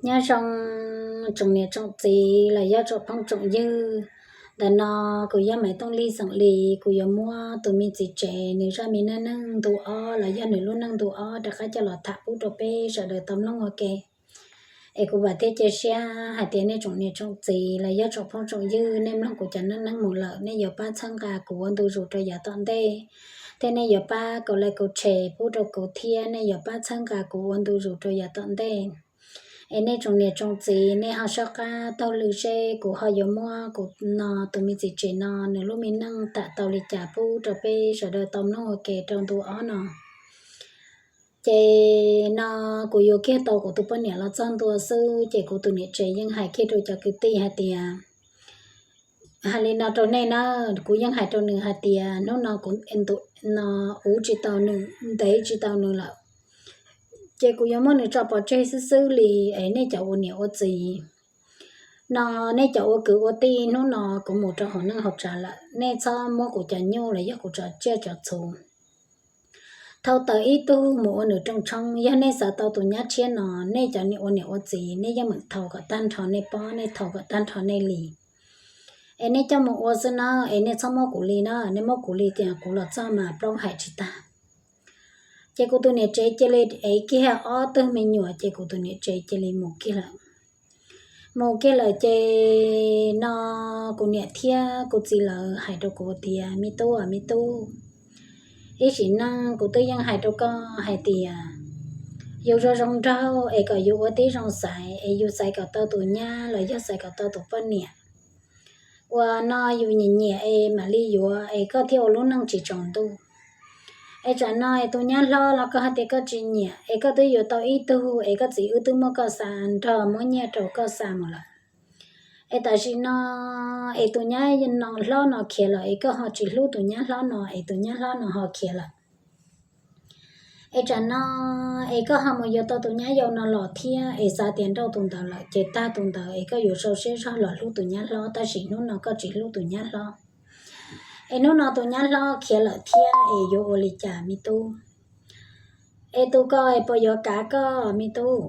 Nyob zoo tsoom niam tsoom txiv los yog tsoom phooj tsoom ywg. Ntawm no kuv yog Maiv Tooj Lis xeem Lis, kuv yuav muab tus me txiv tsev nws zaj me neej neeg ntu ob los yog nws lub neej ntu ob rov qab coj los tham pub rau peb sawv daws tau mloog ua ke. Es kuv vam thiab cia siab hais tias nej tsoom niam tsoom txiv los yog tsoom phooj tsoom ywg, nej mloog kuv cov neej neeg mus lawm nej yuav pab txhawb nqa kuv ua ntu zus rau yav tom ntej, thiab nej yuav pab kaum like kaum share pub rau kuv thiab nej yuav pab txhawb nqa kuv ua ntu zus rau yav tom ntej. Es nej tsoom niam tsoom txiv nej ho soj qab taug lw seb kuv ho yuav muab kuv no tus me txiv tsev no nws lub me neej tham tau li cas pub rau peb sawv daws tau mloog ua ke rau ntu ob no. Ces no kuv yuav kiag tau kuv tus poj niam los txog ntua xwb ces kuv tus niam tsev yeej hais kiag rau cov kwv tij hais tias, hais li no rau nej na, kuv yeej hais rau nws hais tias hnub no kuv ntu no uv tsis tau nws, ntev tsis tau nws lawm, ces kuv yuav muab nws tso pov tseg xwb xwb li. Es nej cov ua niam ua txiv no, nej cov ua kwv ua tij, hnub no kuv mus rau hauv neej hauv tsav lawm, nej txhob muab kuv cov nyuj los yog kuv cov tsiaj cov txhu thau taws ib tug mus ua nws rooj tshoob. Yog nej xav tau tus nyab tshiab no, nej cov ua niam ua txiv nej yeej meem thau kom tag nrho nej pob, nej thau kom tag nrho nej li. Es nej coj mus ua xwb na, es nej txhob muab kuv li na, nej muab kuv li tias kuv los txog mas plaub hais tsis tag. Ces kuv tus niam tsev cia li ev kiag ob tug me nyuam ces kuv tus niam tsev cia li mus kiag lawm. Mus kiag lawm ces no kuv niam thiab kuv txiv lawv hais rau kuv tias, me tub, me tub, ib sim neej kuv twb yeej hais rau koj hais tias yus zoo zoo nraug es kom yus ua tib zoo xaiv, es yus xaiv kom tau tus nyab los yog xaiv kom tau tus poj niam uas no yus nyiam nyiam es mam li yuav es koj thiaj ua lub neej tsis tsaus ntuj. Es tsam no es tus nyab hlob los koj hais tias koj tsis nyiam, es koj twb yuav tau ib tug, es koj txiv wb twb muab koj xa nrog muab nyiaj rau koj xa mus lawm. Es tam sim no es tus nyab no hlob no khiav lawm, es koj ho tsis hlub tus nyab hlob no, es tus nyab hlob no ho khiav lawm. Es tsam no es koj ho mus yuav tau tus nyab yau no los thiab, es xav tias nrauj tus ntawd lawm ces tag tus ntawd es koj yuav sau siab zog los hlub tus nyab hlob, tab sis hnub no koj tsis hlub tus nyab hlob. Es hnub no tus nyab hlob khiav lawm thiab, es yuav ua li cas me tub? Es tus ko es puas yuav kav koj me tub?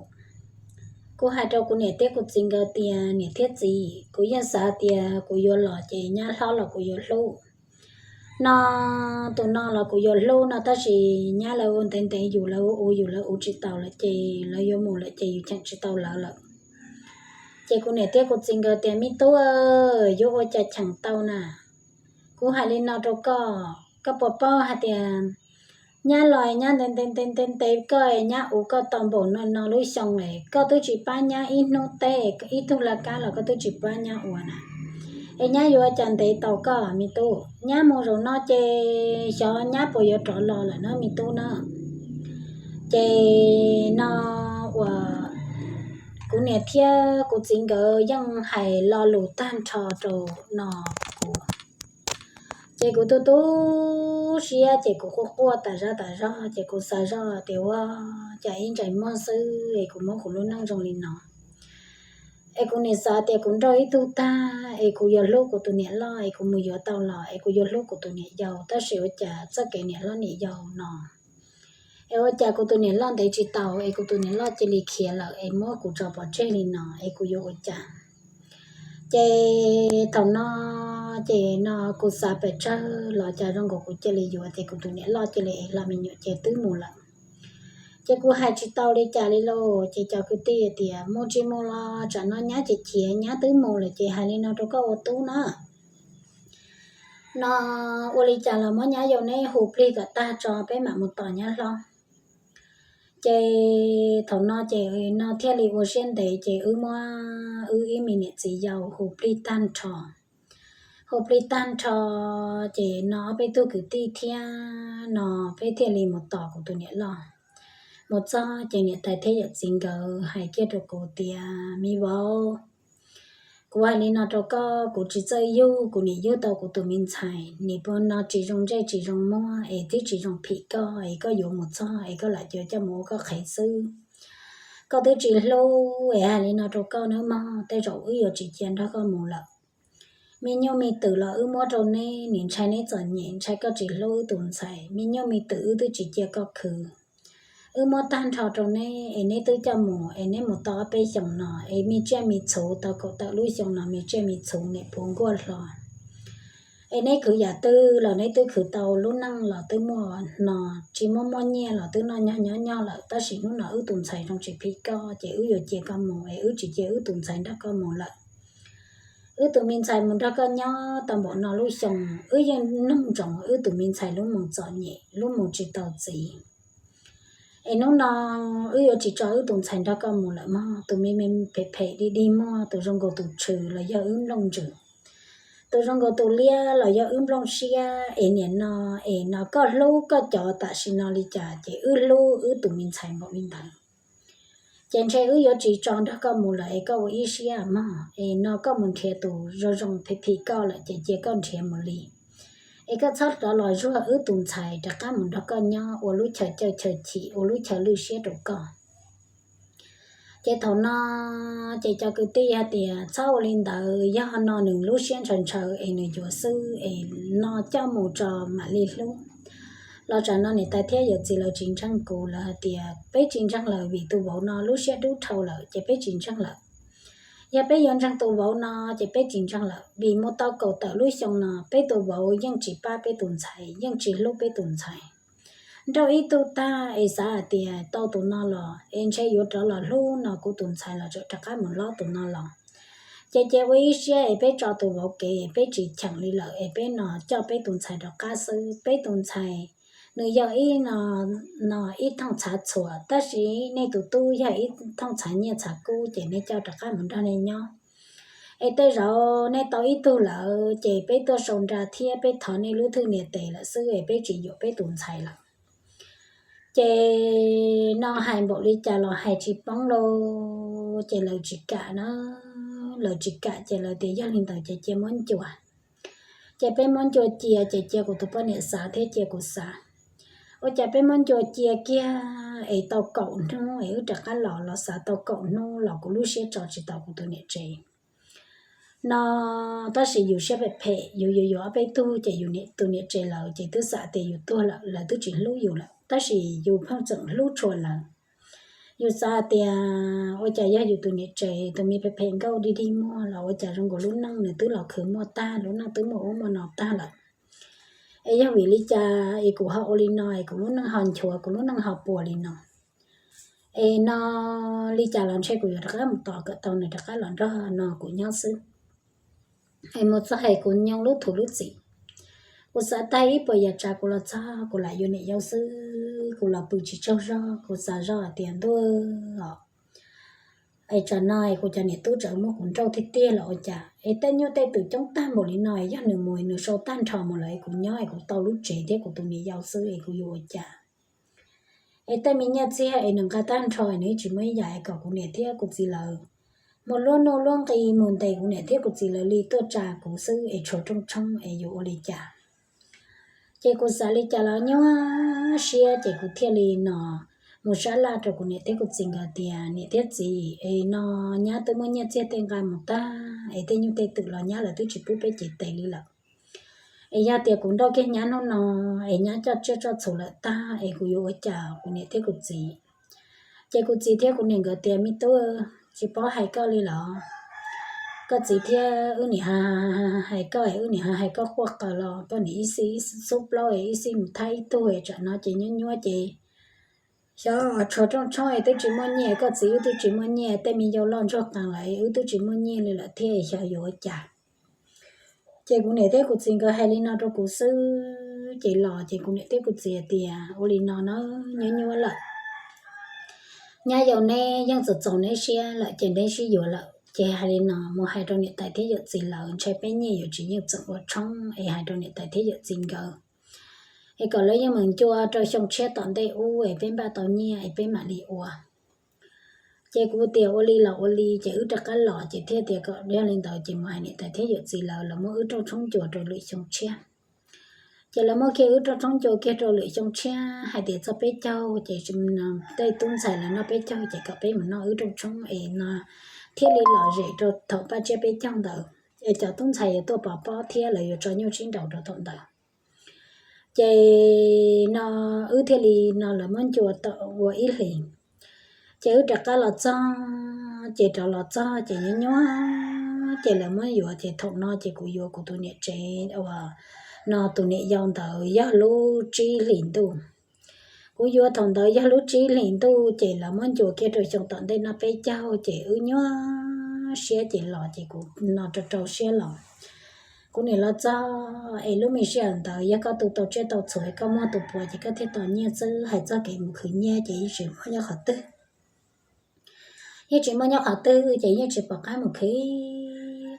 Kuv hais rau kuv niam thiab kuv txiv nkawd tias, niam thiab txiv, kuv yeej xav tias kuv yuav los ces nyab hlob los kuv yuav hlub. No tus no los kuv yuav hlub no, tab sis nyab lawv ua ntev ntev yus, lawv ua u yus, lawv uv tsis tau lawm ces lawv yuav mus lawm ces yus cheem tsis tau lawv lawm. Ces kuv niam thiab kuv txiv nkawd tias, me tub, yuav ua cas cheem tau na? Kuv hais li no rau koj, koj puas paub hais tias nyab los nyab ntev ntev ntev ntev koj, nyab uv koj tau npaum no no lub xyoo es koj twb tsis pab nyab ib hnub teb, ib tug laj kab los koj twb tsis pab nyab ua na. Es nyab yuav ua cas ntev tau koj me tub? Nyab mus zaum no ces xyov nyab puas yuav rov los lawm na me tub na. Ces no uas kuv niam thiab kuv txiv nkawd yeej hais lo lus tag nrho rau no kuv. Ces kuv tu tu siab ces kuv quaj quaj tas zaj tas zog ces kuv xav zoj tias ua cas ib ntsais muag xwb es kuv muab kuv lub neej zoo li no. Es kuv nim xav tias kuv nrauj ib tug tag es kuv yuav hlub kuv tus niam loj es kuv mus yuav tau los es kuv yuav hlub kuv tus niam yau, tab sis ua cas txoj kev niam hlob niam yau no es ua cas kuv tus niam loj ntev tsis tau es kuv tus niam loj cia li khiav lawm es muab kuv tso pov tseg li no es kuv yuav ua cas? Ces thaum no ces no kuv xav pes tsawg los cas zoo nkaus kuv cia li yuav tias kuv tus niam loj cia li ev hlo me nyuam ces twb mus lawm. Ces kuv hais tsis tau li cas li lauj, ces cov kwv tij tias mus tsis mus los tsam no nyab ces khiav, nyab twb mus lawm ces hais li no rau koj ua tub na. No ua li cas los muab nyab yau neb hu plig kom tag tso peb mam mus tos nyab hlob. Ces thaum no ces no thiaj li ua siab ntev ces wb muab wb ib me niam txiv yau hu plig tag nrho. Hu plig tag nrho ces no ob peb tug kwv tij thiab no peb thiaj li mus tos kuv tus niam loj. Mus txog ces niam tais thiab yawm txiv nkawd hais kiag rau kuv tias, me vauv, kuv hais li no rau koj, kuv tsis txawj yug, kuv nim yug tau kuv tus me ntxhais, nim no tsis zoo ntsej tsis zoo muag es twb tsis zoo phim koj es koj yuav mus txog es koj lam yuav coj mus ua koj qhev xwb. Koj twb tsis hlub es hais li no rau koj nawb mog, tej zaum wb yuav tsis cia nrog koj mus lawm. Me nyuj me twm los wb muab rau neb, nim ntshai neb txom nyem, ntshai koj tsis hlub wb tus ntxhais, me nyuj me twm wb twb tsis cia koj khwv. wb muab tag nrho rau neb es neb twb coj mus es neb mus tau ob peb xyoos no es me tsiaj me txhu tau kaum tawm lub xyoo no me tsiaj me txhu niam puv nkuaj hlo. Es neb khwv yam twg los neb twb khwv tau, lub neej los twb muaj no, tsis muaj muaj nyiaj los twb noj nyob nyob nyob lawm, tab sis hnub no wb tus ntxhais zoo tsis phim koj ces wb yuav cia koj mus es wb tsis cia wb tus ntxhais nrog koj mus lawm. Wb tus me ntxhais mus nrog koj nyob tau npaum no lub xyoo, wb yeej nug ntsoov wb tus me ntxhais lub moo txom nyem, lub moo tsis tau txiv. Es hnub no wb yuav tsis tso wb tus ntxhais nrog koj mus lawm mog. Tus me me phem phem dig dig muag, tus zoo nkaus tus tshw los yog wb nplooj ntsws, tus zoo nkaus tus liab los yog wb nplooj siab. Es niam no, es no koj hlub koj cov tam sim no li cas ces wb hlub wb tus me ntxhais npaum li ntawd. Ces ntshe wb yuav tsis tso nrog koj mus lawm es koj ua ib siab mog. Es no koj mus nrhiav tus zoo zoo phim phim koj lawm ces cia koj nrhiav mus li. Es koj txhob rov los zuag wb tus ntxhais rov qab mus nrog koj nyob ua lub chaw cawj chaw chim, ua lub chaw lwj siab rau koj. Ces thaum no ces cov kwv tij hais tias txhob ua li ntawd, yog no nws lub siab ntshaw ntshaw es nws yuav xwb es no coj mus tso mam li hlub. Los tsam no niam tais thiab yawm txiv lawv tsis ntseeg kuv, lawv hais tias peb tsis ntseeg lawm vim tus vauv no lub siab dub dhau lawm ces peb tsis ntseeg lawm. Yog peb yuav ntseeg tus vauv no ces peb tsis ntseeg lawm, vim mus tau kaum tawm lub xyoo no peb tus vauv yeej tsis pab peb tus ntxhais, yeej tsis hlub peb tus ntxhais. Nrauj ib tug tag es xav hais tias tau tus no los es ntshe yuav rov los hlub no kuv tus ntxhais los tseem rov qab mus lob tus no los. Ces cia ua ib siab es peb tso tus vauv kev, peb tsis cheem li lawm es peb no coj peb tus ntxhais rov qab xwb. Peb tus ntxhais nws yog ib no, no ib thooj txhav txhuam, tab sis nej tus tub yog ib thooj txhav nyiaj txhav kub ces nej coj rov qab mus nrog nej nyob. Es tej zaum nej tau ib tug lawm ces peb tuaj sau nra thiab peb thov nej lub thwj niam tes lawm xwb es peb tsis yuam peb tus ntxhais lawm. Ces no hais npaum li cas los hais tsis poob lauj, ces lawv tsis kam na, lawv tsis kam ces lawv tias yog li ntawd ces cia muab ncua. Ces peb muab ncua cia, ces cia kuv tus poj niam xav thiab cia kuv xav. Ua cas peb muab ncua cia kiag es tau kaum hnub es wb rov qab los, los xav tau kaum hnub los kuv lub siab tso tsis tau kuv tus niam tsev no. Tab sis yus siab phem phem, yus yuav yuav ob peb tug ces yus tus niam tsev lawv ces twb xav tias yus tuag lawm, lawv twb tsis hlub yus lawm, tab sis yus pheej tseem hlub tshua lawv. Yus xav tias ua cas yog yus tus niam tsev tus me phem phem nkauj dig dig muag los ua cas zoo nkaus lub neej nws twb los khwv muaj tag, lub neej twb muaj ub muaj no tag lawm. Es yog vim li cas es kuv ho ua li no es kuv lub neej ho nchuav, kuv lub neej ho puas li no. Es no li cas los ntshe kuv yuav rov qab mus tos kom tau nws rov qab los nrog no kuv nyob xwb. Es mus txog es kuv nyoo lub thuv lub txim, kuv xav tag ib puas yam tsav kuv los txog kuv lam yuav niam yau xwb, kuv los pw tsis tsaug zog, kuv xav zog tias ntuj os, es tsam no es kuv cov niam tub tseem muab kuv nrauj tiag tiag los ua cas, es tej nyuj tej twm coob tag npaum li no, yog nws mus nws sau tag nrho mus lawm es kuv nyob es kuv tau lub tsev thiab kuv tus niam yau xwb es kuv yuav ua cas. Es tej me nyiaj txiag es nws nqa tag nrho es nws tsis muaj ib yam es kom kuv niam thiab kuv txiv lawv muaj luab nuj luab nqi mus ntes kuv niam thiab kuv txiv lawv li tuaj tsa kuv xwb es tshuav rooj tshoob es yuav ua li cas. Ces kuv xav li cas los nyuaj siab ces kuv thiaj li no mus sab laj rau kuv niam thiab kuv txiv nkawd tias niam thiab txiv, es no nyab twb muab nyiaj txiag tej nqa mus tag es tej nyuj tej twm los nyab lawv twb tsis pub peb cev tes li lawm. Es yog tias kuv nrauj kiag nyab hnub no es nyab coj tsiaj coj txhu lawm tag es kuv yuav ua cas kuv niam thiab kuv txiv. Ces kuv txiv thiab kuv niam nkawd tias me tub, tsis paub hais koj li los, koj txiv thiab wb niam hais koj es wb niam hais koj quaj qas los koj niam ib xib xub plaub es ib xib mus thab ib tug es tsam no ces nyuab nyuab ces xyov tshuav rooj tshoob es twb tsis muaj nyiaj, koj txiv wb twb tsis muaj nyiaj, tej me yau loj ntsuag qees lawm wb twb tsis muaj nyiaj li lawm thiab xyov yuav ua cas. Ces kuv niam thiab kuv txiv nkawd hais li no rau kuv xwb ces los ces kuv niam thiab kuv txiv tias ua li no na, nyuab nyuab lawm, nyab yau neb yeej txaus txaus neb siab lawm ces neb sib yuav lawm ces hais li no mus hais rau niam tais thiab yawm txiv lawv, ntshe peb nyiaj yuav tsis yeej txeem ua tshoob es hais rau niam tais thiab yawm txiv nkawd es kom lawv yeej meem ncua rau xyoo tshiab tom ntej ub es peb npaj tau nyiaj es peb mam li ua. Ces kuv tias ua li los ua li ces wb rov qab los ces thiaj tias kom yog li ntawd ces mus hais niam tais thiab yawm txiv lawv, lawv muab wb rooj tshoob ncua rau lwm xyoo tshiab. Ces lawv muab kiag wb rooj tshoob ncua kiag rau lwm xyoo tshiab hais tias txog peb caug ces tej tub ntxhais lawv noj peb caug ces kom peb mus noj wb rooj tshoob es no thiaj li lom zem rau thaum paj tsiab peb caug ntawd es cov tub ntxhais yuav tuaj pov pob thiab lawv yuav tso nyuj sib nraus rau thaum ntawd. Ces no wb thiaj li no lawv muab ncua tau ua ib hlis. Ces wb rov qab los txog, ces rov los txog ces nyuaj nyuaj, ces lawv muab yuav, ces thaum no ces kuv yuav kuv tus niam tsev uas no tus niam yau ntawd yog lub tsib hlis ntuj. Kuv yuav thaum ntawd yog lub tsib hlis ntuj, ces lawv muab ncua kiag rau xyoo tom ntej no peb caug, ces wb nyuaj siab ces los, ces kuv no rau rau siab los. Kuv niam los txog es lub me sij hawm ntawd yog koj tu tau tsiaj tau txhu, koj muaj tus puav ces koj thiaj tau nyiaj xwb, hais txog kev mus khwv nyiaj ces yeej tsis muaj nyob qhov twg. Yeej tsis muaj nyob qhov twg, ces yeej tsis pom qab mus khwv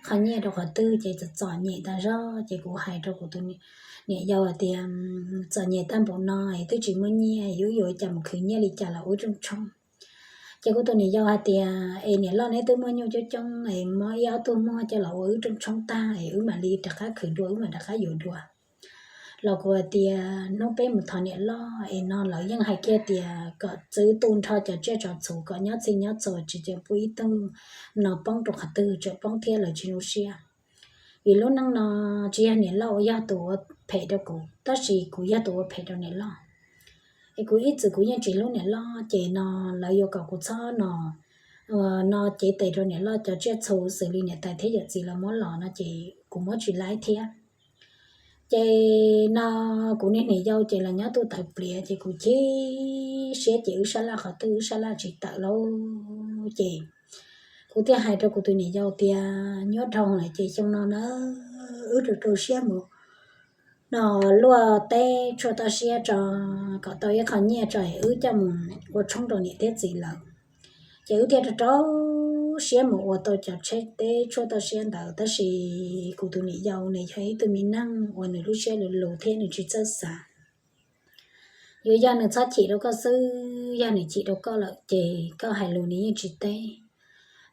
qhov nyiaj rau qhov twg, ces txom txom nyem tas zog. Ces kuv hais rau kuv tus niam yau hais tias, txom nyem tag npaum no es twb tsis muaj nyiaj, yuav yuav cas mus khwv nyiaj li cas los ua rooj tshoob. Ces kuv tus niam yau hais tias, es niam loj neb twb muaj nyuj coob coob es muab ib ob tug muag coj los ua wb rooj tshoob tag es wb mam li rov qab khwv dua, wb mam rov qab yuav dua. Los kuv hais tias hnub peb mus thov niam loj es no lawv yeej hais kiag tias kom txwv tu nrho cov tsiaj txhu kom nyob txhij nyob txhua, tsis tseem pub ib tug no poob rau qhov twg, tseem poob thiab lawv tsis zoo siab. Vim lub neej no tsis yog niam loj uas yog tus ua phem rau kuv, tab sis kuv yog tus ua phem rau niam loj. Es kuv ib txwm kuv yeej tsis hlub niam loj, ces no lawv yuav kom kuv txhob no, no cev tes rau niam loj cov tsiaj txhu xws li niam tais thiab yawm txiv lawv muab los no ces kuv muab tsis laib thiab. Ces no kuv niag niam yau ces los nyob tuaj tawm pliav, ces kuv chim siab ces wb sab laj qhov twg wb sab laj tsis tawm lauj. Ces kuv thiaj hais rau kuv tus niam yau tias, nyuaj dhau lawm ces xyoo no na wb rau rau siab mus no luaj teb tshuaj toj siab tso, kom tau ib qho nyiaj tso wb coj mus ua tshoob rau niam thiab txiv lawm. Ces wb thiaj rau rau siab mus ua tau cov tsheb teb tshuaj toj siab ntawd, tab sis kuv tus niam yau nws yog ib tug me neeg uas nws lub siab lus lus thiab nws tsis txawj xav. Yuav yog nws txhob chim rau koj xwb, yog nws chim rau koj lawm ces koj hais lus nws yeej tsis teb.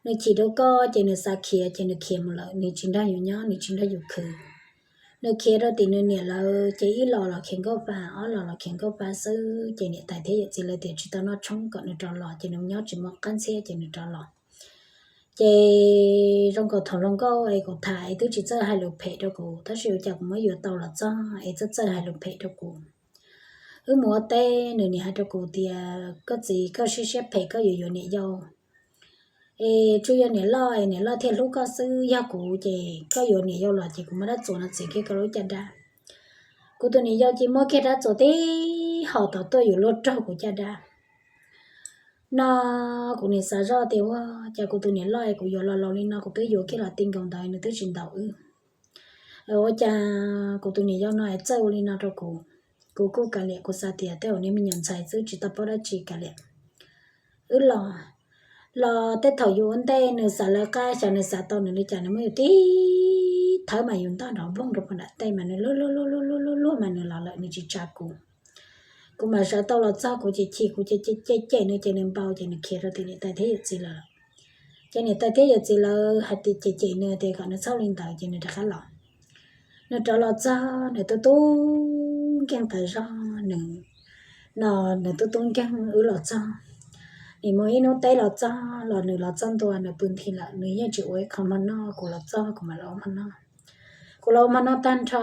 Nws chim rau koj ces nws xav khiav ces nws khiav mus lawm, nws tsis nrog yus nyob, nws tsis nrog yus khwv. Nws khiav rau tim nws niam lawv ces ib los los khiav nkauj pa, ob los los khiav nkauj pa xwb, ces niam tais thiab yawm txiv lawv tias tsis tau noj tshoob kom nws rov los, ces nws nyob tsis muaj qab ntxhiab ces nws rov los. Ces zoo nkaus thaum hluas nkauj es kuv tham es twb tsis txawj hais lus phem rau kuv, tab sis ua cas kuv muab yuav tau los txog es txawj txawj hais lus phem rau kuv. Wb mus ua teb nws niam hais rau kuv tias, koj txiv, koj siab siab phem koj yuav yuav niam yau es tsuas yog niam loj es niam loj thiaj hlub koj xwb, yog kuv ces koj yuav niam yau los ces kuv muab dab txuas no txiav kiag koj lub caj dab. Kuv tus niam yau ces muab kiag dab txuas tib hos tom tuaj yuav luag raug kuv caj dab. No kuv nim xav zoj tias ua cas kuv tus niam loj es kuv yuav los laus li no, kuv twb yuav kiag los ti nkaus ntawd nws twb tsis ntaus wb. Ua cas kuv tus niam yau no es txawj ua li no rau kuv. Kuv kuj kav liam, kuv xav tias tej zaum niag me nyuam ntxhais xwb tsis tau paub dab tsi, kav liam. Wb los, los tej thaum yus ua ntej nws xav lawv qab, xyov nws xav tau nws li cas, nws muab yus tib thawb mas yus ntog nrov nplooj rau puag nram tej mas nws luag luag luag luag luag luag mas nws los lawm, nws tsis tsa kuv. Kuv mam sawv tau los txog kuv ces chim, kuv ces cem cem nws ces nws npau ces nws khiav rau tim niam tais thiab yawm txiv lawv. Ces niam tais thiab yawm txiv lawv hais tias cem cem nws tias kom nws txhob ua li ntawd ces nws rov qab los. Nws rov los txog nws tub tub nkeeg tas zog, nws no nws tub tub nkeeg wb los txog. Nim mus ib hnub teb los txog los nws los txog ntua nws pw nthi lawm, nws yeej tsis ua ib qho hmo noj, kuv los txog kuv mam los ua hmo noj. Kuv los ua hmo noj tag nrho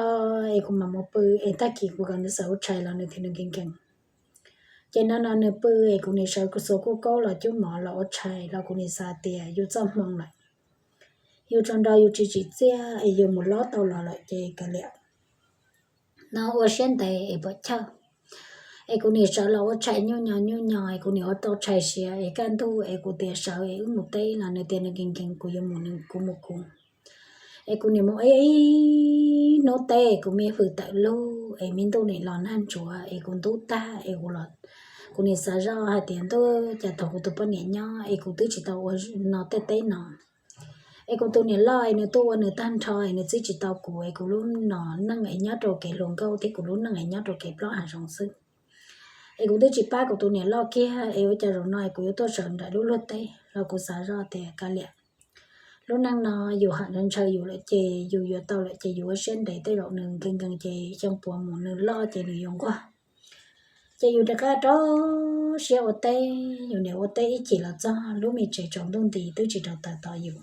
es kuv mam mus pw, es tag kis kuv kom nws xav ua tshais los nws tias nws nkees nkees. Ces no no nws pw es kuv nim sawv kuv xuas kuj kaub los cub mov los ua tshais los kuv nim xav tias yus txoj hmoo lawm, yus tsaus ntuj yus tsis tsim txiaj es yus mus lob tau los lawm ces kav liam, no ua siab ntev es puas chawj. Es kuv nim sawv los ua tshais nyuj nyo nyuj nyo es kuv nim ua tau tshais siav es kaj ntug es kuv tias sawv es wb mus teb los nws tias nws nkees nkees kuv yuav mus nws kuv mus kuv. Es kuv nim mus ib hnub teb kuv me hwm tawm lug es me ntuj nim los nag ntsuav es kuv ntub tag es kuv nim xav zoj hais tias ntuj, cas thaum kuv tus poj niam nyob es kuv twb tsis tau ua no tej teb no. Es kuv tus niam loj es nws tuaj ua nws tag nrho es nws txib tsis tau kuv es kuv lub no neej es nyob rau kev hluas nkauj thiab kuv lub neej es nyob rau kev plaub hav zoov xwb. Es kuv twb tsis pab kuv tus niam loj kiag es ua cas zaum no es kuv yuav tuaj sawv nraim lub luag teb los kuv xav zoj tias kav liam, lub neej no yus ham ntshaw yus lawm ces yus yuav tau lawm ces yus ua siab ntev, tej zaum nws nkees nkees ces xyoo puav mus nws loj ces nws yuav nquag. Ces yus rov qab rau siab ua teb, yus nim ua teb ib chim los txog lub me tsev tsaus ntuj nti twb tsis rau taws tos yus.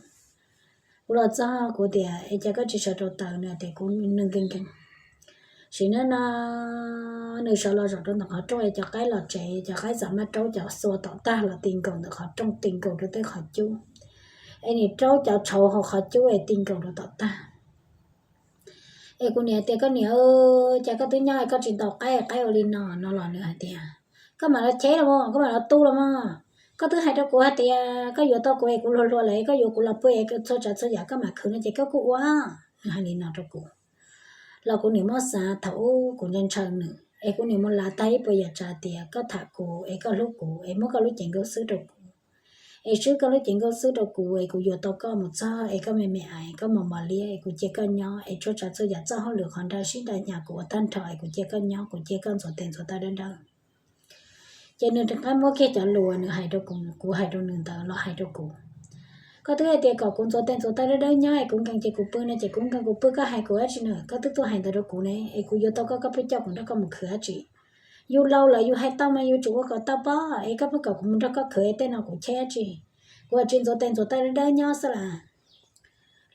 Kuv los txog kuv tias es cas koj tsis sawv rau taws, nws tias kuv nws nkees nkees. Sim neej no nws sawv los zaum rau ntawm qhov rooj es cov qaib los tsev, cov qaib xav maj raub cov xua tom tag los ti nkaus ntawm qhov rooj, ti nkaus rau tej qhov cub, es nim raub cov tshauv hauv qhov cub es ti nkaus rau tom tag. Es kuv niam tias, Koj niam, cas koj twb nyob es koj tsis ntaus qaib, qaib ua li no? No los nws hais tias, Koj mam los cheb los mas, koj mam los tu los mas. Koj twb hais rau kuv hais tias koj yuav tau kuv es kuv luag luag lawm, koj yuav kuv los pw es txhua tsav txhua yam koj mam khwv no ces koj kuj ua. Nws hais li no rau kuv. Los kuv niam muab xav thaum ub kuv ntshaw ntshaw nws es kuv niam mus lav tag ib puas yam tsav tias koj tham kuv es koj hlub kuv es muab koj lub cev nkauj xwb rau kuv, es swb koj lub cev nkauj xwb rau kuv es kuv yuav tau koj mus txog es koj me me ais, koj mos mos liab es kuv cia koj nyob es txhua tsav txhua yam txoj hauj lwm qhov nra sib nra hnyav kuv ua tag nrho es kuv cia koj nyob, kuv cia koj ntxuav tes ntxuav taw dawb dawb. Ces nws rov qab muab kiag cov lus uas nws hais rau kuv, kuv hais rau nws ntawd los hais rau kuv. Koj twb hais tias kom kuv ntxuav tes ntxuav taw dawb dawb nyob es kuv nkees ces kuv pw no ces kuv nkees kuv pw, koj hais kuv dab tsi na? Koj twb tuaj hais ntawd rau kuv ne, es kuv yuav tau koj, koj pheej coj kuv nrog koj mus khwv dab tsi? Yus laus lawm yus hais tau mas yus tsum ua kom tau pob, es koj pheej kom kuv mus nrog koj khwv es tej no kuv cheb dab tsi? Kuv tsis ntxuav tes ntxuav taw dawb dawb nyob xwb las.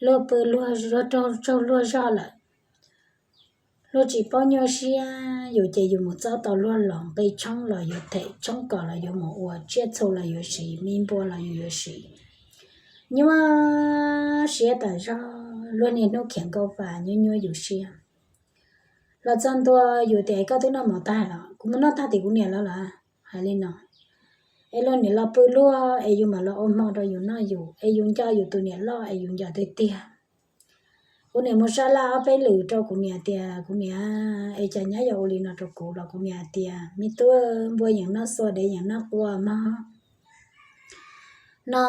Luag pw luag raug tsaug luag zog lawm, luag tsis paub nyuaj siab, yus ces yus mus txob tau luag los nqi tshoob los yuav them, tshoob kos los yuav mus ua, tsiaj txhu los yuav siv, me npua los yus yuav siv. Nyuaj siab tas zog, luag niaj hnub khiav nkauj vas nyuaj nyuaj yus siab. Los txog ntua yus tias, Koj twb noj mov tag los? Kuv mus noj tag tim kuv niam lawv lawm. Hais li no, es luag niam los pw luag es yus mam los ua hmo rau yus noj yus, es yus nco yus tus niam loj es yus nco tiag tiag. Kuv niam mus sab laj ob peb lwm rau kuv niam tias, Kuv niam, es cas nyab yuav ua li no rau kuv? Los kuv niam tias, Me tub, npua yeem noj xua, dev yeem noj quaj mog. No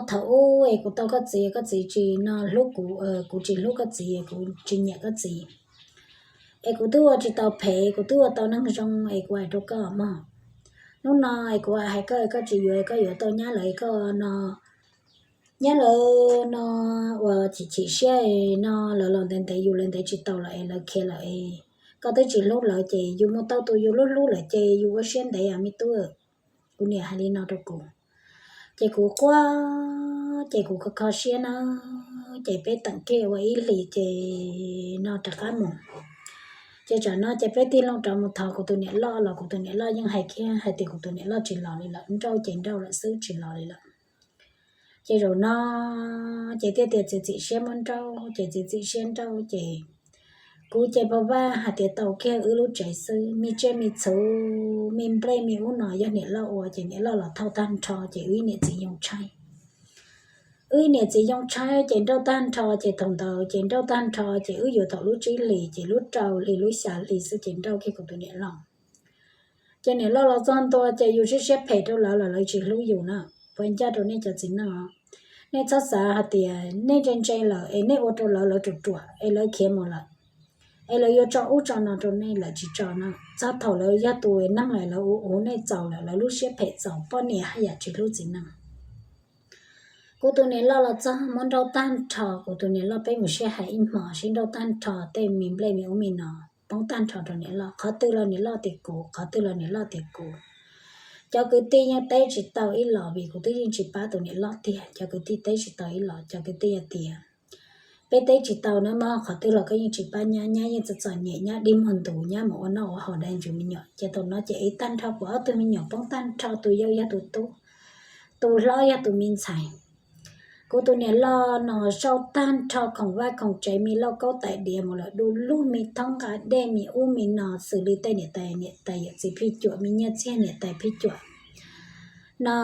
thaum ub es kuv tau koj txiv, koj txiv tsis no hlub kuv, kuv tsis hlub koj txiv, kuv tsis nyiam koj txiv, es kuv twb ua tsis tau phem, kuv twb ua tau neeg zoo es kuv hais rau koj mog. Hnub no es kuv hais koj, koj tsis yuav, koj yuav tau nyab lawv, koj no nyab lawv no uas chim chim siab no, lawv los ntev ntev yus lawv ntev tsis tau lawm es lawv khiav lawm es koj twb tsis hlub lawv ces yus mus tau tus yus hlub hlub lawm ces yus ua siab ntev, me tub. Kuv niam hais li no rau kuv, ces kuv quaj, ces kuv kho kho siab na, ces peb teem kiag ua ib hlis ces no rov qab mus. Ces tsam no ces peb tig loo rov mus thov kuv tus niam loj los kuv tus niam loj yeej hais kiag hais tias kuv tus niam loj tsis los li lawm, nrauj ces nrauj lawm xwb, tsis los li lawm. Ces zaum no ces thiaj tias txiav txim siab muab nrauj, ces txiav txim siab nrauj ces kuv ces pab vaj hais tias tau kiag wb lub tsev xwb, me tsiaj me txhu, me nplej me ub no yog niam loj ua, ces niam loj los thauj tag nrho ces wb niam txiv yoo tshaib. Wb niam txiv yoo tshaib ces nrauj tag nrho, ces thaum ntawd ces nrauj tag nrho ces wb yuav thaum lub tsib hlis ces lub rau hli lub xya hli xwb ces nrauj kiag kuv tus niam loj. Ces niam loj los txog ntua ces yus siab siab phem rau lawv los lawv tsis hlub yus na. Puas ncaj rau nej cov txiv neej os? Nej txhob xav hais tias nej ntse ntse lawm es nej ua rau lawv, lawv ruam ruam es lawv khiav mus lawm, es lawv yuav tso ub tso no rau nej, lawv tsis tso na. Txog thaum lawv yog tus neeg lawm, lawv ua ua nej txaus lawm, lawv lub siab phem txaus, poj niam haj yam tsis hlub txiv neej. Kuv tus niam loj los txog muab nrauj tag nrho, kuv tus niam loj peb mus sib hais ib hmos sib nrauj tag nrho tej me nplej me ub me no, poob tag nrho rau niam loj, qhov twg los niam loj tias kuv, qhov twg los niam loj tias kuv. Cov kwv tij yeej teb tsis tau ib los vim kuv twb yeej tsis pab tus niam loj tiag, cov kwv tij teb tsis tau ib los, cov kwv tij hais tias peb teb tsis tau na mog, qhov twg los koj yeej tsis pab nyab, nyab yeej txom txom nyem, nyab dig muag ntus, nyab mus ua noj ua haus dai ntsws me nyuam, ces thaum no ces ib tag nrho kuv ob tug me nyuam poob tag nrho, tus yau yog tus tub, tus hlob yog tus me ntxhais. Kuv tus niam loj no sau tag nrho khoom vaj khoom tsev, me lauj kaub tais diav mus lawm, du lug me thoob nqa dej me ub me no xws li tej niam tais, niam tais yawm txiv phij cuam, me nyiaj txiag niam tais phij cuam. No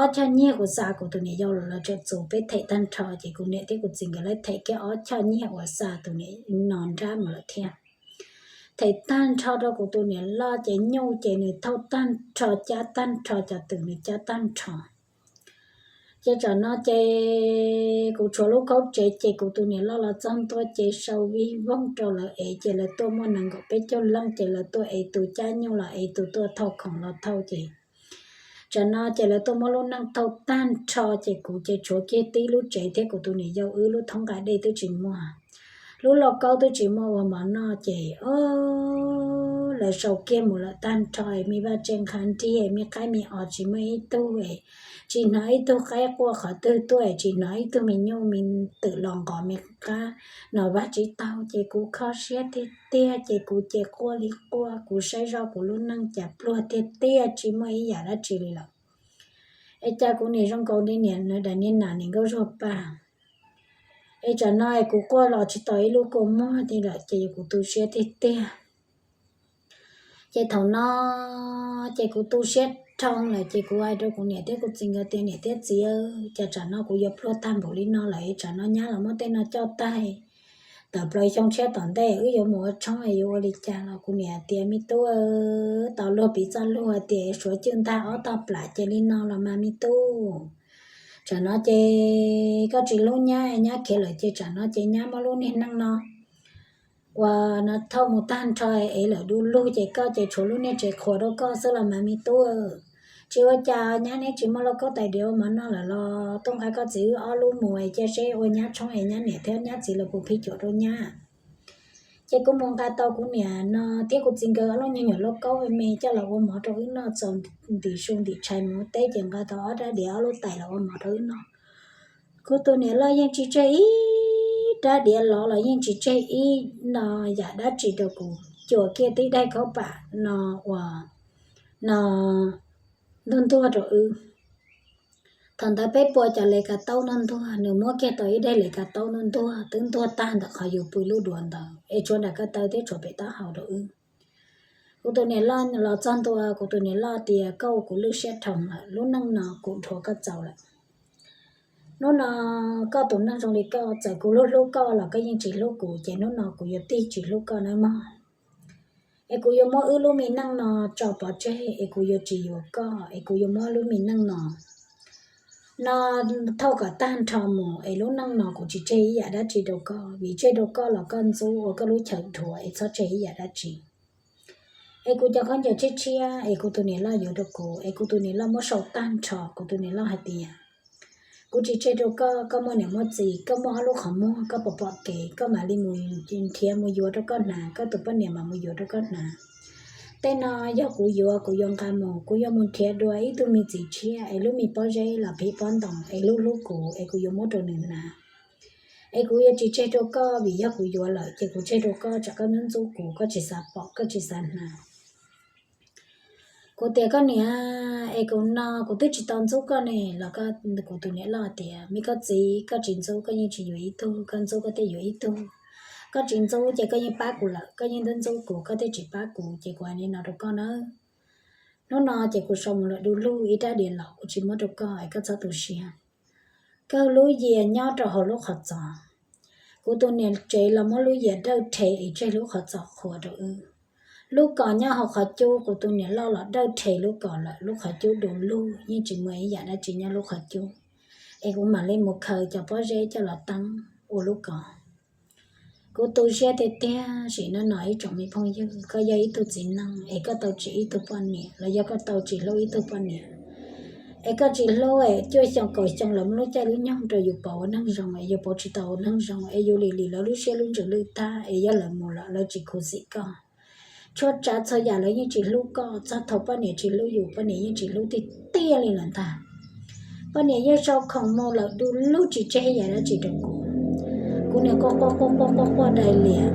ob choj nyiaj kuv xa kuv tus niam yau los lawv tseem txus peb them tag nrho, ces kuv niam thiab kuv txiv nkawd lawv them kiag ob choj nyiaj uas xa tus niam no nrab mus lawm thiab. Them tag nrho rau kuv tus niam loj ces nyuj ces nws thauj tag nrho, cab tag nrho, cov twm nws cab tag nrho. Ces tsam no ces kuv tshuav lub khaub tsev, ces kuv tus niam loj los txog ntua ces sau vij voog rau lawv ev, ces lawv tuaj muaj nees nkaum peb caug leej, ces lawv tuaj ev, tus cab nyuj los ev, tus tuaj thauj khoom los thauj, ces tsam no ces lawv tuaj muab lub neej thauj tag nrho, ces kuv ces tshuav kiag tib lub tsev thiab kuv tus niam yau wb lub thoob nqa dej twb tsis muaj, lub lauj kaub twb tsis muaj ua mov noj, ces o lawv sau kiag mus lawm tag nrho, me vaj tse nqha nrig, me qaib me os tsis muaj ib tug, tsis hnov ib tug qaib quaj qhov twg tuaj, tsis hnov ib tug me nyuj me twm los nqos me qab no vag tsis taug. Ces kuv kho siab tiag tiag, ces kuv ces quaj li quaj, kuv saib zoj kuv lub neej cas pluag tiag tiag tsis muaj ib yam dab tsi li lawm. Es cas kuv niam zoo nkaus li niam daim niag nas niam nkauj zuag paj. Es tsam no es kuv quaj los tsis tau ib lub kua muag li lawm, ces kuv tu siab tiag tiag. Ces thaum no ces kuv tu siab dhau lawm, ces kuv hais rau kuv niam thiab kuv txiv nkawd tias, niam thiab txiv, cas tsam no kuv yuav pluag tag npaum li no lawm, tsam no nyab los muab tej no coj tag, tawm plaws xyoo tshiab tom ntej wb yuav mus ua tshoob yuav ua li cas los kuv niam tias, me tub, tau luag piv txoj lus tias suav cwj ntag ob tog plam, ces li no los mas me tub, tsam no ces koj tsis hlub nyab, nyab khiav lawm ces tsam no ces nyab muab lub niag neej no uas no thauj mus tag nrho es lawm du lug, ces koj ces tshuav lub niag tsev qhuas rau koj xwb los mas me tub. Tsis ua cas, nyab neb tsis muaj lauj kaub tais diav ua mov noj lawm los tuaj nqa koj txiv wb ob lub mus cia seb ua nyab tshoob es nyab niam thiab nyab txiv lawv puas phij cuam rau nyab. Ces kuv mus nqa tau kuv niam no thiab kuv txiv nkawd ob lub nyuag nyuam lauj kaub me coj los ua mov rau wb noj txaus ntim su ntim tshais mus teb, ces nqa tau ob rab diav ob lub tais los ua mov rau wb noj. Kuv tus niam loj yeej tsis tseg ib rab diav lov los yeej tsis tseg ib no yam dab tsi rau kuv, cuam kiag tib daim khaub pam no uas no ntuag ntuag rau wb. Thaum ntawd peb pua cov le ka taub ntuag ntuag, nws muab kiag tau ib daim le ka taub ntuag ntuag twb ntuag tag ntawm qhov yus pw lub duav ntawd, es tshuav nram ko taw thiab tshuav pem taub hau rau wb. Kuv tus niam loj los txog ntua, kuv tus niam loj tias, koj ua kuv lwj siab dhau lawm, lub neej no kuv dhuav koj txaus lawm. Hnub no koj tus neej zoo li koj, txawm kuv hlub hlub koj los koj yeej tsis hlub kuv, ces hnub no kuv yuav tig tsis hlub koj nawb mog. Es kuv yuav muab wb lub me neej no tso pov tseg, es kuv yuav tsis yuav koj, es kuv yuav muab lub me neej no no thauj kom tag nrho mus, es lub neej no kuv tsis tseg ib yam dab tsi rau koj, vim tseg rau koj los koj ntxub ua koj lub chaw dhuav es txhob tseg ib yam dab tsi. Es kuv cov khaub ncaws tshiab tshiab es kuv tus niam loj yuav rau kuv, es kuv tus niam loj muab sau tag nrho, kuv tus niam loj hais tias, kuv tsis tseg rau koj, koj muaj niam muaj txiv, koj muaj ob lub qhov muag, koj pom pom kev koj mam li mus nrhiav mus yuav rau koj hnav, koj tus poj niam mam mus yuav rau koj hnav. Tej no yog kuv yuav, kuv yuav nqa mus, kuv yuav mus nrhiav dua ib tug me txiv tshiab es lub me pob zeb los phiv pob ntoos es hlub hlub kuv, es kuv yuav muab rau nws hnav. Es kuv yuav tsis tseg rau koj, vim yog kuv yuav lawm ces kuv tseg rau koj tsam koj ntxub ntxub kuv, koj tsis xav pom koj tsis xav hnav. Kuv tias, koj niam, es kuv no kuv twb tsis tau ntxub koj ne los koj, kuv tus niam loj tias, me koj txiv, koj tsis ntxub koj yeej tsis yuav ib tug, koj ntxub koj thiaj yuav ib tug. Koj tsis ntxub ces koj yeej pab kuv lawm, koj yeej ntxub ntxub kuv koj thiaj tsis pab kuv, ces kuv hais li no rau koj nawb. Hnub no ces kuv sau mus lawm du lug ib rab diav los kuv tsis muab rau koj es koj txhob tu siab. Kawg lub yias nyob rau hauv lub qhov txos. Kuv tus niam tsev los muab lub yias dawj rhe es tseg lub qhov txos qhuav rau wb. Lub kos nyob hauv qhov cub, kuv tus niam loj los dawj rhe lub kos lawm, lub qhov cub du lug yeej tsis muaj ib yam dab tsi nyob lub qhov cub. Es kuv mam li mus khaws cov pob zeb coj los teeb ua lub kos. Kuv tu siab tiag tiag sim neej no ib tsoom me phooj ywg, koj yog ib tug txiv neej es koj tau tsis ib tug poj niam los yog koj tau tsis hlub ib tug poj niam, es koj tsis hlub es cuaj xyoo kaum xyoo lawv muab lub caij lub nyoog rau yus pauv ua neeg zoo es yus pauv tsis tau ua neeg zoo es yus lim lim lawv lub siab lub ntsws lwj tag es yog lawv mus lawm lawv tsis khuv xim koj. Tshuaj tsav txhua yam lawv yeej tsis hlub koj, txog thaum poj niam tsis hlub yus, poj niam yeej tsis hlub tiag tiag li lawm ntag. Poj niam yeej sau khoom mus lawm du lug tsis tseg yam dab tsi rau kuv. Kuv niam quaj quaj quaj quaj quaj quaj dai lias.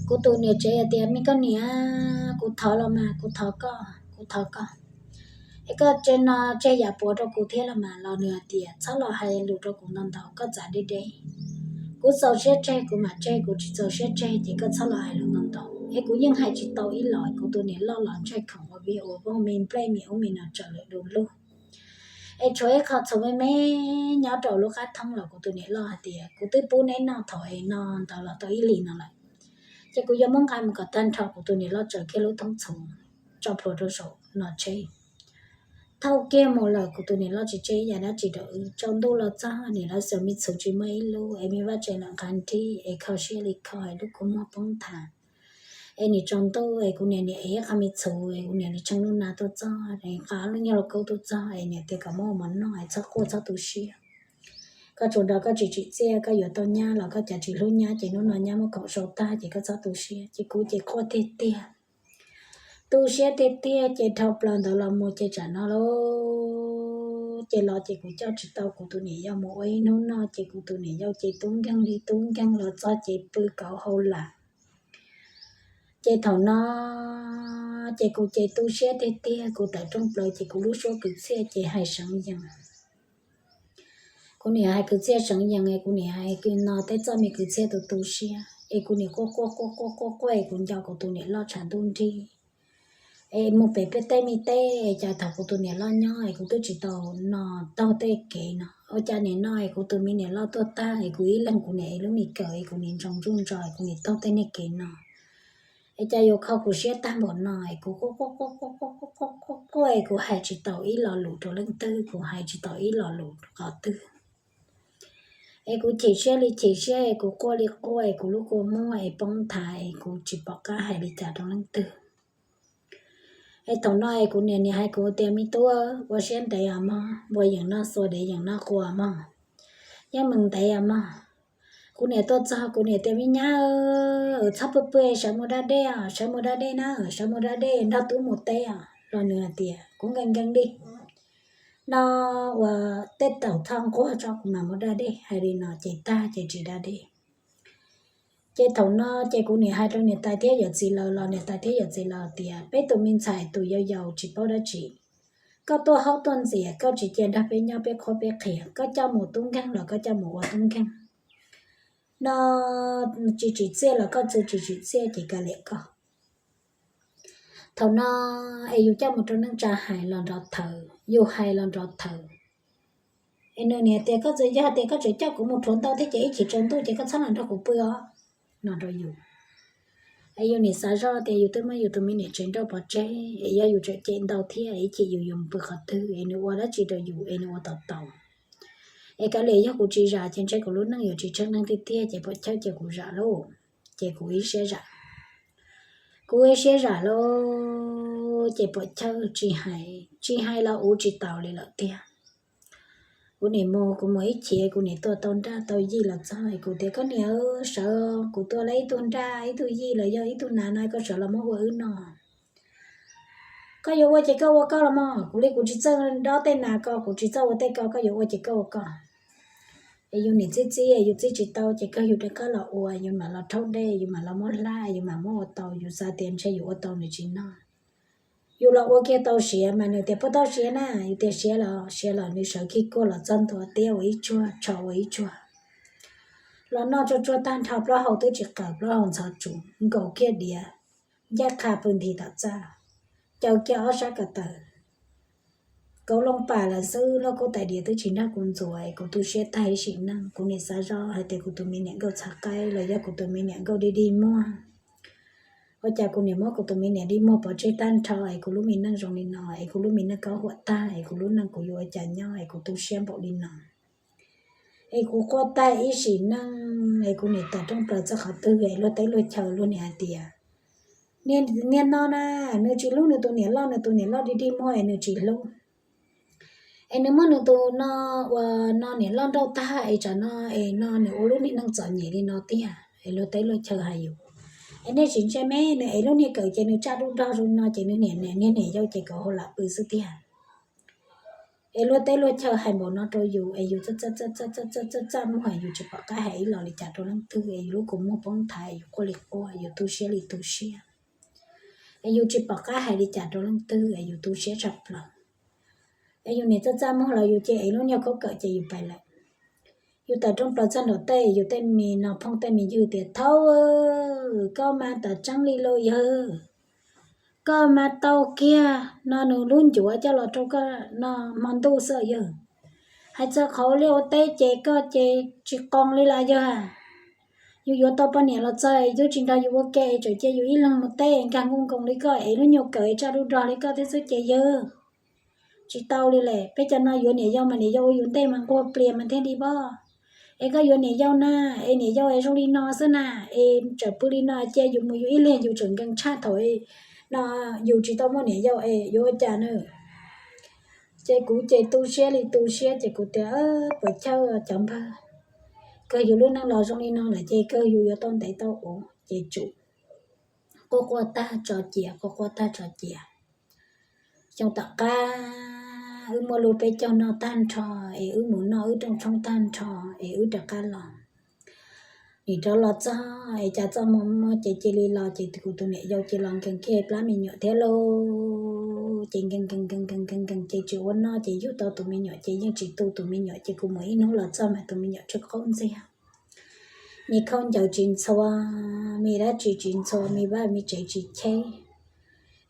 Kuv tus niam tsev hais tias, me koj niam, kuv thov los mas, kuv thov koj, kuv thov koj, es koj tseg no tseg yam puav rau kuv thiab los mas. Los nws hais tias, txhob los hais lus rau kuv ntau ntau, koj txav deb deb. Kuv txaus siab tseg kuv mam tseg, kuv tsis txaus siab tseg ces koj txhob los hais lus ntau ntau. Es kuv yeej hais tsis tau ib los, kuv tus niam loj los ntsaig khoom ua vij ua voog me nplej me ub me no tsawv lawm du lug. Es tshuav ib qho txhuv me me nyob rau lub qab thoob los kuv tus niam loj hais tias, kuv twb pub neb noj thaum es no ntawd los tau ib hlis no lawm, ces kuv yuav muab nqa mus kom tag nrho. Kuv tus niam loj tsaws kiag lub thoob txhuv tso plhuav rau saum no tsheb, thauj kiag mus lawm. Kuv tus niam loj tsis tseg ib yam dab tsi rau wb. Tsaus ntuj los txog, niam lawv xyaum me txhuv tsis muaj ib lub, es me vaj tsev los nqha nrig es kho siab li kho es lub kua muag poob nthav. Es nim tsaus ntuj es kuv niam nim ev ib qho me txhuv es kuv niam nim tsheej lub nas tuaj txog, nqa lub nyuag lauj kaub tuaj txog es niam tias kom muab ua mov noj es txhob quaj txhob tu siab. Koj tsuas nrog koj tsis tsim txiaj, koj yuav tau nyab los koj cas tsis hlub nyab, ces hnub no nyab muab khoom sau tag ces koj txhob tu siab. Ces kuv ces quaj tiag tiag, tu siab tiag tiag, ces dhau plaws ntawd los mus ces tsam no lauj, ces los ces kuv coj tsis tau kuv tus niam yau mus ua ib hnub noj, ces kuv tus niam yau ces tub nkeeg li tub nkeeg los txog ces pw kauv hau lam. Ces thaum no ces kuv ces tu siab tiag tiag, kuv tawm rooj plaws ces kuv lub suab kwv txhiaj ces hais seev yees. Kuv niam hais kwv txhiaj seev yees es kuv niam hais no tej txoj me kwv txhiaj tu tu siab es kuv niam quaj quaj quaj quaj quaj quaj es kuv nco kuv tus niam loj tshav ntuj nrig es mus pem peb tej me teb es cas thaum kuv tus niam loj nyob es kuv twb tsis tau no taug tej kev no, ua cas nim no es kuv tus me niam loj tuaj tag es kuv ib leeg kuv niam es lub me kawm es kuv niam ntsoov ntsuj ntso es kuv niam taug tej niag kev no es cas yuav kho kuv siab tag npaum no es kuv quaj quaj quaj quaj quaj quaj quaj quaj es kuv hais tsis tau ib lo lus rau leej twg, kuv hais tsis tau ib lo lus rau qhov twg. Es kuv chim siab li chim siab es kuv quaj li quaj es kuv lub kua muag es poob nthav es kuv tsis pom qab hais li cas rau leej twg. Es thaum no es kuv niam niam hais kuv tias me tub, ua siab ntev os mog, npua yeem noj xua dev yeem noj qua mog, yeej mees ntev os mog. Kuv niam tuaj txog kuv niam tias me nyab, txhob pw pw, sawv mus da dej os, sawv mus da dej na, sawv mus da dej nrog tub mus teb os. Los nws hais tias kuv nkees nkees li no, ua tej taum txhob nquag tso, kuv mam mus da dej. Hais li no ces tag ces tsis da dej. Ces thaum no ces kuv niam hais rau niam tais thiab yawm txiv lawv los niam tais thiab yawm txiv lawv tias peb tus me ntxhais tus yau yaus tsis paub dab tsi. Koj tuaj haub tuaj ntxias, koj tsis cia nrog peb nyob peb qhuab peb qhia, koj coj mus tub nkeeg los koj coj mus ua tub nkeeg no, tsis tsim txiaj los koj txwv tsis tsim txiaj ces kav liam koj. Thaum no es yus coj mus rau neej tsa hais los nrov thawv, yus hais los nrov thawv. Es nws niam tias koj txawm yog tias koj tseem coj kuv mus rhuav ntau thiab ces ib chim tsaus ntuj ces koj txhob los nrog kuv pw os, no rau yus. Es yus niam xav zoj tias yus twb muab yus tus me niam tsev nrauj pov tseg es yog yus tseem cem ntau thiab ib chim yus yuav mus pw qhov twg es nws ua dab tsi rau yus es nws ua tau tau. Es kav liam yog kuv tsis zam ces ntshe kuv lub neej yuav tsis tseeb neeg tiag tiag ces puam chawj ces kuv zam lauj. Ces kuv ib siab zam, kuv ib siab zam lauj, ces puam chawj tsis hais, tsis hais los ua tsis tau li lawm tiag. Kuv niam mus, kuv mus ib chim kuv niam tua tau nraj tau yij los txog es kuv tias koj niam, sawv, kuv tua lawm ib tug nraj ib tug yij los yog ib tug nas no koj sawv los muab ua wb noj. Koj yuav ua ces koj ua koj los mog, kuv li kuv tsis txawj dob tej nas ko, kuv tsis txawj ua tej ko, koj yuav ua ces koj ua koj. Es yus niam txib txib es yus txib tsis tau ces kawg yus rov qab los ua, yus mam los rhaub dej, yus mam los muab hlab, yus mam muab ua tau, yus xav tias ntshe yus ua tau nws tsis noj. Yus los ua kiag tau siav mas nws tias puas tau siav na, yus tias siav los siav los nws sawv khij kuag los txog ntua tiab ua ib tsuag, tsho ua ib tsuag. Los noj tsuag tsuag tag nrho plaub hau twb tsis qawm, plaub hau ntxhov tsuv, nkaus kiag diav, ncaj qha pw nthi tom txaj, caw kiag ob sab ko taw, kauv loo pam lawm xwb, loj kub tais diav twb tsis nrog kuv ntxuav es kuv tu siab tag ib sim neej. Kuv niam xav zoj hais tias kuv tus me niam nkauj txhav qaib los yog kuv tus me niam nkauj dig dig muag. Ua cas kuv niam muab kuv tus me niam dig muag pov tseg tag nrho es kuv lub me neej zoo li no, es kuv lub me neej kaub huam tag, es kuv lub neej kuv yuav ua cas nyob es kuv tu siab npaum li no. Es kuv quaj tag ib sim neej es kuv niam tawm rooj plaws txog qhov twg es luag teb luag chaw luag niam hais tias niag no na, nws tsis hlub nws tus niam loj, nws tus niam loj dig dig muag es nws tsis hlub. Es nws muab nws tus no ua no niam loj nrauj tag es tsam no es no nws ua lub niag neej txom nyem li no tiag es luag teb luag chaw hais yus. Es nej tsis ntsia me, nws ev lub niag kawm ces nws tsaj dub dog zoo no ces nws niam niam niag niam yau ces kauv hau lam pw xwb tiag. Es luag teb luag chaw hais npaum no rau yus es yus txaj txaj muag es yus tsis pom qab hais ib los li cas rau leej twg es yus lub kua muag poob nthav es yus quaj li quaj, yus tu siab li tu siab. Es yus tsis pom qab hais li cas rau leej twg es yus tu siab tshaj plaws. Es yus niam txaj txaj muag los yus ces ev lub nyuag khaub kawm ces yus pais lawm. Yus tawm rooj plaws txog nraum tej, yus tej me no phooj tej me ywg tias thaub, koj mas tam tseeb li lauj yawg, koj mas tau kiag no nws lub ncuav coj los rau koj no hmo ntuj xwb yawg. Hais txog qhov ua liaj ua teb ces koj ces tsis qoos li las yawg. Yus yuav tau poj niam los txog twb tsis nrog yus ua ke, tseem cia yus ib leeg mus teb nkag nkuj nkoos li koj, ev lub nyuag kawm tsaj dub dog li koj thiab xwb ces yawg, tsis tau li lawm. Peb cov no yuav niam yau mas niam yau ua yus ntej mas nquag plias mas thiaj li pom. Es koj yuav niam yau na, es niam yau es zoo li no xwb na, es tseem pw li no cia yus mus yus ib leeg yus tseem nkees tshaj thaum no yus tsis tau muaj niam yau es yuav ua cas na. Ces kuv ces tu siab li tu siab ces kuv tias, Puas chawj cov npawg, kawg yus lub neej los zoo li no lawm ces kawg yus yuav tau ntev tau ua ces tsum quaj quaj tag tso cia, quaj quaj tag tso cia. Xyoo tom qab wb muaj lub peb caug noj tag nrho, es wb mus noj wb rooj tshoob tag nrho, es wb rov qab los. Nim rov los txog es cas txoj hmoo muaj ces cia li los ces kuv tus niam yau cia li los nkees kiag plab me nyuam thiab lauj. Ces nkees nkees nkees nkees nkees nkees ces tsis ua noj ces yug tau tus me nyuam ces yeej tsis tu tus me nyuam ces kuv mus ib hnub los txog mas tus me nyuam tsw qaub ntxiag, me khaub ncaws tsis ntxhua, me dab tsi tsis ntxhua, me vaj me tsev tsis cheb.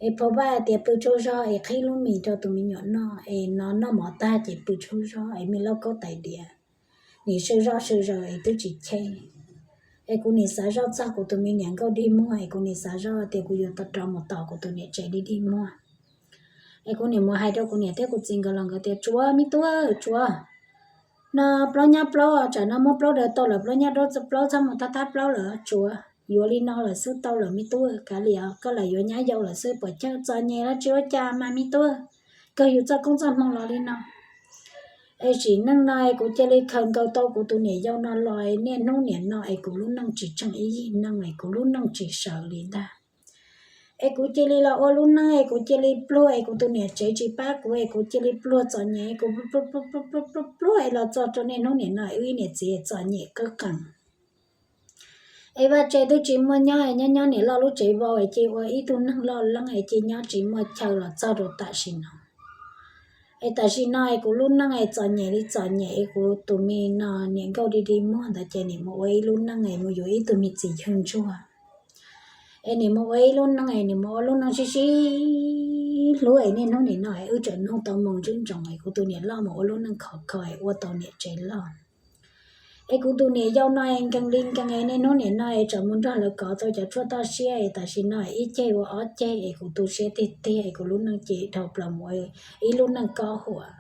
Es pha vaj tias pw tsaug zog es qhib lub mis rau tus me nyuam noj es no noj mov tag ces pw tsaug zog es me lauj kaub tais diav, nim sawv zoj sawv zaws es twb tsis cheb. Es kuv nim xav zoj txog kuv tus me niam nkauj dig muag es kuv nim xav zoj tias kuv yuav rov mus tos kuv tus niam tsev dig dig muag. Es kuv nim mus hais rau kuv niam thiab kuv txiv nkawd los nkawd tias, Tsuav me tub, tsuav, no plaub nyab plaub, tsam no muab plaub daws tau lawm, plaub nyab plaub txhob mus thab thab plaub lawm, tsuav yuav li no lawm xwb, tau lawm me tub, kav liam, koj lam yuav nyab yau lawm xwb, puas chawj, txom nyem los tsis ua cas mas me tub, kawg yus txoj koob txoj hmoo los li no. Es sim neej no kuv cia li khaws nkaus tau kuv tus niam yau no los niaj hnub niam no es kuv lub neej tsis tseem ib yig neej es kuv lub neej tsis sawv li ntag. Es kuv cia li los ua lub neej es kuv cia li pluag es kuv tus niam tsev tsis pab kuv es kuv cia li pluag txom nyem es kuv pluag pluag es los txog rau niaj hnub niam no wb niam txiv txom nyem kawg qees. Es vaj tse twb tsis muaj nyob es nyob nyob niam loj lub tsev vau es cia ua ib tug neeg loj leeb es cia nyob tsis muaj chaw los txog rau tam sim no. Es tam sim no es kuv lub neej es txom nyem li txom nyem es kuv tus me no niam nkauj dig dig muag ntawd ces nim mus ua ib lub neej es mus yuav ib tug me txiv yawg ntsuag. Es nim mus ua ib lub neej es nim mus ua lub neej sib sib hlub es niaj hnub nim no es wb tseem nug tau moo ntsub ntsoov es kuv tus niam loj mus ua lub neej khov kho es ua tau niam tsev loj. Es kuv tus niam yau no es nkees li nkees es niaj hnub nim no es tseem mus nrog lawv kov tau cov tshuaj toj siab es tam sim no ib ceg ua ob ceg es kuv tu siab tiag tiag es kuv lub neej ces dhau plaws mus ua ib lub neej kob huam.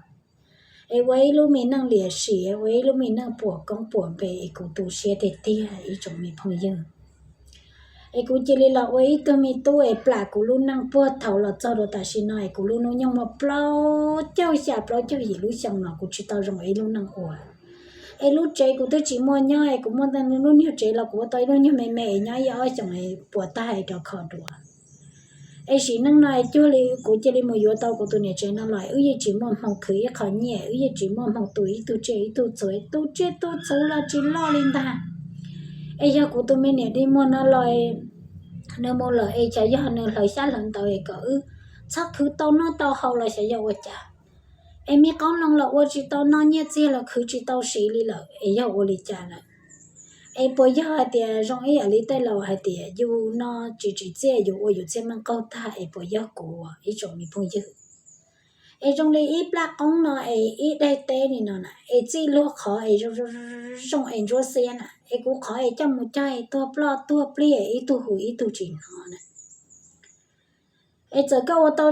Es ua ib lub me neej liam sim, ua ib lub me neej puas koob puas npe es kuv tu siab tiag tiag ib tsoom me phooj ywg. Es kuv cia li los ua ib tug me tub es plam kuv lub neej puag thaum los txog rau tam sim no es kuv lub hnub nyoog muaj plaub caug xya plaub caug yim lub xyoo no kuv tsis tau zoo ib lub neej ua. Es lub tsev kuv twb tsis muaj nyob es kuv muaj lub nyuag tsev los kuv ua tau ib lub nyuag me me es nyob ib ob xyoos es puas tag es rov kho dua. Es sim neej no es cuag li kuv cia li mus yuav tau kuv tus niam tsev no los wb yeej tsis muaj hmoo khwv ib qho nyiaj, wb yeej tsis muaj hmoo tu ib tug tsiaj ib tug txhuv, tu tsiaj tu txhuv los tsis loj li ntag. Es yog kuv tus me niam dig muag no los nws mus lawm es xyov yog nws hlawv xyab hlawv ntawv es kom wb txhob khwv tau noj tau haus los xyov yog ua cas. Es me qoob loo los ua tsis tau, noj nyiaj txiag los khwv tsis tau siv li lawm es yog ua li cas lawm? Es puas yog hais tias zoo ib yam li tej laus hais tias yus no tsis tsim txiaj yus ua yus txhiaj meej qaug tag es puas yog kuv ib tsoom me phooj ywg? Es zoo li ib plaj qoob no es ib daim teb li no na es txij luag qhov es zoo es ntsuab xiab na es kuv qhov es coj mus cog es tuag ploj tuag plig es ib tug hu ib tug tsis hnov na. Es txawm koj ua tau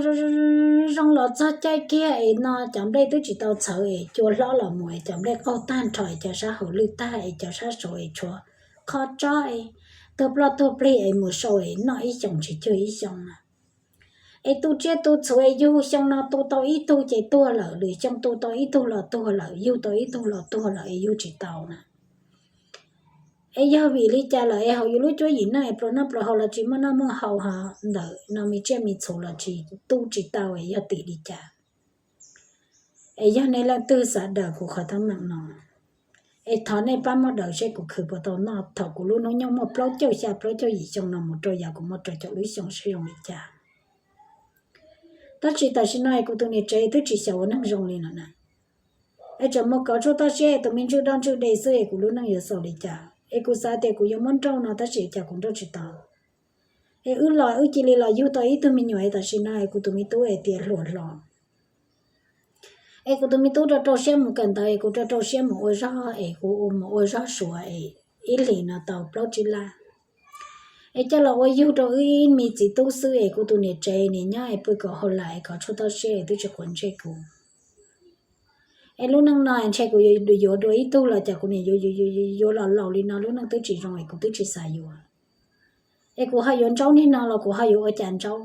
zoo los txog caij kiag es no cov nplej twb tsis tau txhawv es cua hlob los mus es cov nplej qaug tag nrho es cov sab hauv lwj tag es cov sab saud es tshuav qho tsob es tuag ploj tuag plig es mus sau es noj ib xyoos tsis cuag ib xyoo na. Es tu tsiaj tu txhuv es yug xyoo no tu tau ib tug ces tuag lawm, lwm xyoo tu tau ib tug los tuag lawm, yug tau ib tug los tuag lawm es yug tsis tau na. Es yog vim li cas lawm es hauv yus lub cuab yim neej es pluas noj pluas haus los tsis muaj noj muaj haus, ho ntawm no me tsiaj me txhu los tsis tu tsis tau es yog tim li cas? Es yog nej leej twg xav daws kuv qhov teeb meem no es thov nej pab muab daws seb kuv khwv puas tau noj thaum kuv lub hnub nyoog muaj plaub caug xya plaub caug yim xyoo no mus rau yav kuv muaj rau caum lub xyoo seb zoo li cas. Tab sis tam sim no es kuv tus niam tsev twb tsis xyaum ua neeg zoo li no na. Es tseem mus kov tshuaj toj siab es tus me ntsuj doj ntsuj de xwb es kuv lub neej yuav xaus li cas? Es kuv xav tias kuv yuav muab nrauj no tab sis cas kuv nrauj tsis tau. Es wb los wb cia li los yug tau ib tug me nyuam es tam sim no es kuv tus me tub es tias hluas hlo. Es kuv tus me tub rau rau siab mus kawm ntawv es kuv rau rau siab mus ua zog es kuv mus ua zog suav es ib hlis no tau plaub tsib lab. Es coj los ua yug rau wb ib me txiv tub xwb es kuv tus niam tsev nim nyob es pw kom hauv lam es kov tshuaj toj siab es twb tsis quav ntsej kuv. Es lub neej no ntshe kuv yuav dua ib tug los cas kuv nim yuav yuav los laus li no lub neej twb tsis zoo es kuv twb tsis xav yuav. Es kuv ho yuav ntsaub niag no los kuv ho yuav ua cas ntsaub?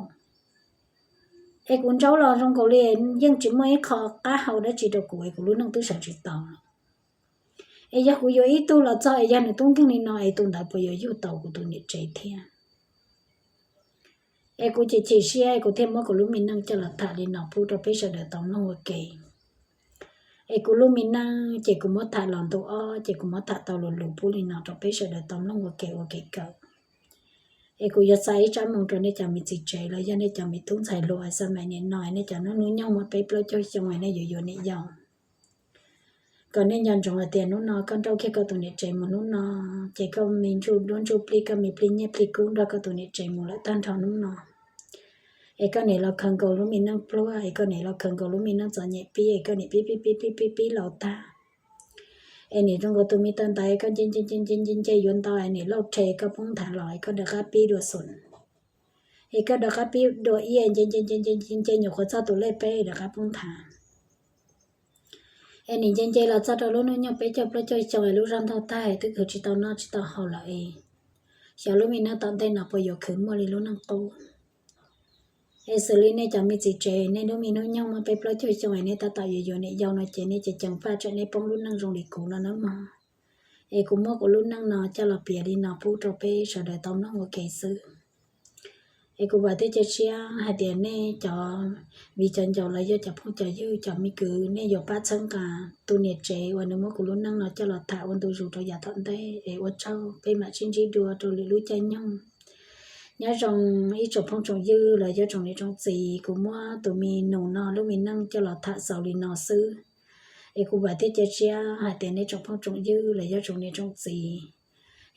Es kuv ntsaub los zoo nkaus li yeej tsis muaj ib qho qab hau dab tsi rau kuv es kuv lub neej twb sawv tsis tau. Es yog kuv yuav ib tug los txog es yog nws tub nkeeg li no es tus ntawd puas yuav yug tau kuv tus niam tsev thiab? Es kuv chim chim siab es kuv thiaj muab kuv lub me neej coj los tham li no pub rau peb sawv daws tau mloog ua ke. Es kuv lub me neej ces kuv muab tham los ntu ob ces kuv muab tham tau lus lus pub li no rau peb sawv daws tau mloog ua ke ua kev kawm. Es kuv yuav xa ib tsab moo rau nej cov me txiv tsev los yog nej cov me tub ntxhais hluas xa mam nim no nej cov hnub hnub nyoog muaj peb plaub caug xyoo nej yuav yuav niam yau, kom nej nco ntsoov hais tias hnub no koj nrauj kiag koj tus niam tsev mus hnub no, ces koj me ntsuj duab ntsuj plig koj me plig nyiaj plig kub nrog koj tus niam tsev mus lawm tag nrho hnub no. Es koj nim los khaws nkaus lub me neej pluag es koj nim los khaws nkaus lub me neej txom nyem pib es koj nim pib pib pib pib pib pib laus tag. Es nim zoo nkaus tus me taw ntaiv koj nce nce nce nce nce nce yuav ntau es nim lauj rhe koj poob nthav los es koj rov qab pib dua xum. Es koj rov qab pib dua ib nce nce nce nce nce nyuam qhuav txog tus lej peb rov qab poob nthav. Es nim nce nce los txog rau lub hnub nyoog peb caug plaub caug xyoo es lub zog ntaug tag es twb khwv tsis tau noj tsis tau haus lawm es xyov lub me neej tom ntej no puas yuav khwv muaj li lub neej qub. Es xws li nej cov me txiv tsev nej lub me hnub nyoog muaj peb plaub caug xyoo es nej tab tom yuav yuav niam yau no ces nej ceev ceev faj tsam nej poob lub neej zoo li kuv no nawb mog. Es kuv muab kuv lub neej no coj los piav li no pub rau peb sawv daws tau mloog ua ke xwb. Es kuv vam thiab cia siab hais tias nej cov viv cov ncaus los yog cov phooj cov ywg cov me kwv nej yuav pab txhawb nqa tus niam tsev uas nws muab kuv lub neej no coj los tham ua ntu zus rau yav tom ntej es ua tsaug peb mam sib ntsib dua rau lwm lub caij nyoog. Nyob zoo ib tsoom phooj tsoom ywg los yog tsoom niam tsoom txiv, kuv muab tus me nus no lub me neej coj los tham xaus li no xwb. Es kuv vam thiab cia siab hais tias nej tsoom phooj tsoom ywg los yog tsoom niam tsoom txiv,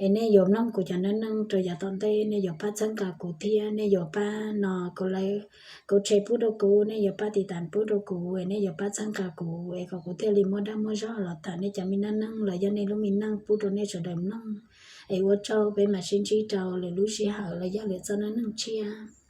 es nej yuav mloog kuv cov neej neej rau yav tom ntej, nej yuav pab txhawb nqa kuv thiab nej yuav pab no kuv like, kuv share pub rau kuv, nej yuav pab tiv tas pub rau kuv, es nej yuav pab txhawb nqa kuv es kom kuv thiaj li muaj dag muaj zog los tham nej cov me neej neej los yog nej lub me neej pub rau nej sawv daws mloog. Es ua tsaug peb mam sib ntsib rau lwm lub sij hawm los yog lwm txoj neej neej tshiab.